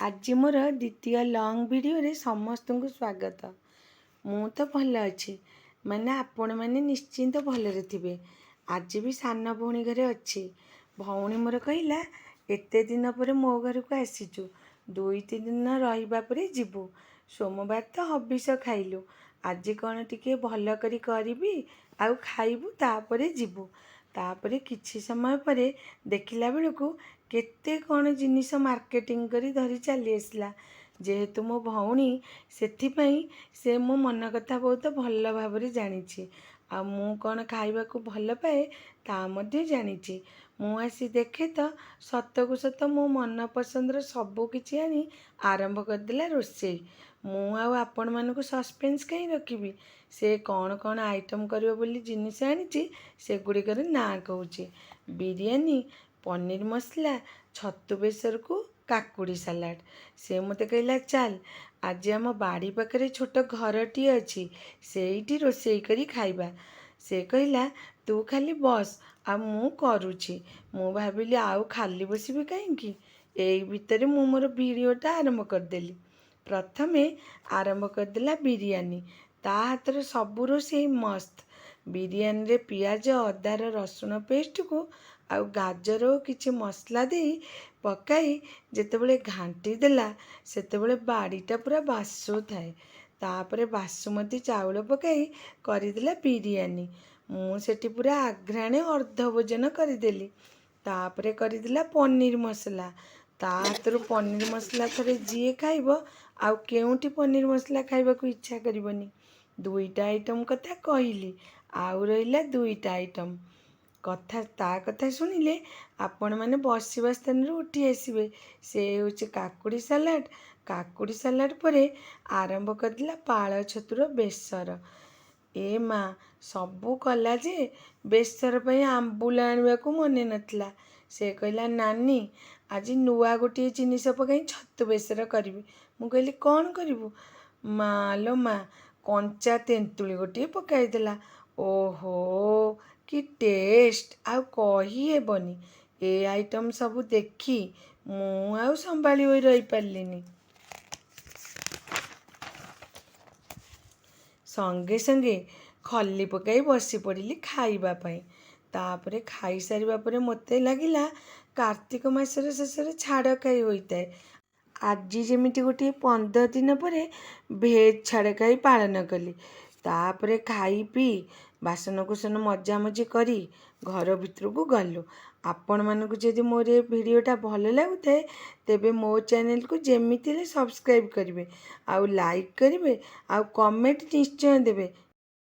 ଆଜି ମୋର ଦ୍ୱିତୀୟ ଲଙ୍ଗ୍ ଭିଡ଼ିଓରେ ସମସ୍ତଙ୍କୁ ସ୍ୱାଗତ। ମୁଁ ତ ଭଲ ଅଛି, ମାନେ ଆପଣମାନେ ନିଶ୍ଚିନ୍ତ ଭଲରେ ଥିବେ। ଆଜି ବି ସାନ ଭଉଣୀ ଘରେ ଅଛି। ଭଉଣୀ ମୋର କହିଲା, ଏତେ ଦିନ ପରେ ମୋ ଘରକୁ ଆସିଛୁ, 2-3 ଦିନ ରହିବା ପରେ ଯିବୁ। ସୋମବାର ତ ହବିଷ ଖାଇଲୁ, ଆଜି କ'ଣ ଟିକେ ଭଲ କରି କରିବି ଆଉ ଖାଇବୁ, ତାପରେ ଯିବୁ। ତାପରେ କିଛି ସମୟ ପରେ ଦେଖିଲା ବେଳକୁ କେତେ କ'ଣ ଜିନିଷ ମାର୍କେଟିଂ କରି ଧରି ଚାଲି ଆସିଲା। ଯେହେତୁ ମୋ ଭଉଣୀ, ସେଥିପାଇଁ ସେ ମୋ ମନ କଥା ବହୁତ ଭଲ ଭାବରେ ଜାଣିଛି, ଆଉ ମୁଁ କ'ଣ ଖାଇବାକୁ ଭଲ ପାଏ ତା ମଧ୍ୟ ଜାଣିଛି। ମୁଁ ଆସି ଦେଖେ ତ ସତକୁ ସତ ମୋ ମନ ପସନ୍ଦର ସବୁ କିଛି ଆଣି ଆରମ୍ଭ କରିଦେଲା ରୋଷେଇ। ମୁଁ ଆଉ ଆପଣମାନଙ୍କୁ ସସ୍ପେନ୍ସ କାହିଁ ରଖିବି? ସେ କ'ଣ କ'ଣ ଆଇଟମ୍ କରିବ ବୋଲି ଜିନିଷ ଆଣିଛି ସେଗୁଡ଼ିକର ନାଁ କହୁଛି। ବିରିୟାନୀ, ପନିର ମସଲା, ଛତୁ ବେସରକୁ କାକୁଡ଼ି ସାଲାଡ଼। ସେ ମୋତେ କହିଲା, ଚାଲ ଆଜି ଆମ ବାଡ଼ି ପାଖରେ ଛୋଟ ଘରଟିଏ ଅଛି, ସେଇଠି ରୋଷେଇ କରି ଖାଇବା। ସେ କହିଲା, ତୁ ଖାଲି ବସ ଆଉ ମୁଁ କରୁଛି। ମୁଁ ଭାବିଲି ଆଉ ଖାଲି ବସିବି କାହିଁକି? ଏଇ ଭିତରେ ମୁଁ ମୋର ଭିଡ଼ିଓଟା ଆରମ୍ଭ କରିଦେଲି। ପ୍ରଥମେ ଆରମ୍ଭ କରିଦେଲା ବିରିୟାନୀ। ତା ହାତରେ ସବୁ ରୋଷେଇ ମସ୍ତ। ବିରିୟାନୀରେ ପିଆଜ, ଅଦାର ରସୁଣ ପେଷ୍ଟକୁ ଆଉ ଗାଜର ଓ କିଛି ମସଲା ଦେଇ ପକାଇ ଯେତେବେଳେ ଘାଣ୍ଟି ଦେଲା, ସେତେବେଳେ ବାଡ଼ିଟା ପୁରା ବାସୁଥାଏ। ତାପରେ ବାସୁମତୀ ଚାଉଳ ପକାଇ କରିଦେଲା ବିରିୟାନୀ। ମୁଁ ସେଠି ପୁରା ଆଘ୍ରାଣେ ଅର୍ଦ୍ଧ ଭୋଜନ କରିଦେଲି। ତାପରେ କରିଦେଲା ପନିର ମସଲା। ତା ହାତରୁ ପନିର ମସଲା ଥରେ ଯିଏ ଖାଇବ, ଆଉ କେଉଁଠି ପନିର ମସଲା ଖାଇବାକୁ ଇଚ୍ଛା କରିବନି। ଦୁଇଟା ଆଇଟମ୍ କଥା କହିଲି, ଆଉ ରହିଲା ଦୁଇଟା ଆଇଟମ୍ କଥା। ତା କଥା ଶୁଣିଲେ ଆପଣମାନେ ବସିବା ସ୍ଥାନରୁ ଉଠି ଆସିବେ। ସେ ହେଉଛି କାକୁଡ଼ି ସାଲାଡ଼। କାକୁଡ଼ି ସାଲାଡ଼ ପରେ ଆରମ୍ଭ କରିଦେଲା ପାଳ ଛତୁର ବେସର। ଏ ମା, ସବୁ କଲା ଯେ ବେସର ପାଇଁ ଆମ୍ବୁଲ ଆଣିବାକୁ ମନେ ନଥିଲା। ସେ କହିଲା, ନାନୀ, ଆଜି ନୂଆ ଗୋଟିଏ ଜିନିଷ ପକାଇ ଛତୁ ବେସର କରିବି। ମୁଁ କହିଲି, କ'ଣ କରିବୁ? ମା ଲୋ ମା, କଞ୍ଚା ତେନ୍ତୁଳି ଗୋଟିଏ ପକାଇଦେଲା। ଓହୋ, କି ଟେଷ୍ଟ, ଆଉ କହିହେବନି। ଏ ଆଇଟମ୍ ସବୁ ଦେଖି ମୁଁ ଆଉ ସମ୍ଭାଳି ହୋଇ ରହିପାରିଲିନି। ସଙ୍ଗେ ସଙ୍ଗେ ଖଲି ପକାଇ ବସି ପଡ଼ିଲି ଖାଇବା ପାଇଁ। ତାପରେ ଖାଇସାରିବା ପରେ ମୋତେ ଲାଗିଲା କାର୍ତ୍ତିକ ମାସର ଶେଷରେ ଛାଡ଼ଖାଇ ହୋଇଥାଏ, ଆଜି ଯେମିତି ଗୋଟିଏ 15 ଦିନ ପରେ ଭେଜ୍ ଛାଡ଼ଖାଇ ପାଳନ କଲି। ତାପରେ ଖାଇ ପିଇ ବାସନକୁସନ ମଜାମଜି କରି ଘର ଭିତରକୁ ଗଲୁ। ଆପଣମାନଙ୍କୁ ଯଦି ମୋର ଏ ଭିଡ଼ିଓଟା ଭଲ ଲାଗୁଥାଏ, ତେବେ ମୋ ଚ୍ୟାନେଲକୁ ଯେମିତି ହେଲେ ସବସ୍କ୍ରାଇବ୍ କରିବେ, ଆଉ ଲାଇକ୍ କରିବେ, ଆଉ କମେଣ୍ଟ ନିଶ୍ଚୟ ଦେବେ।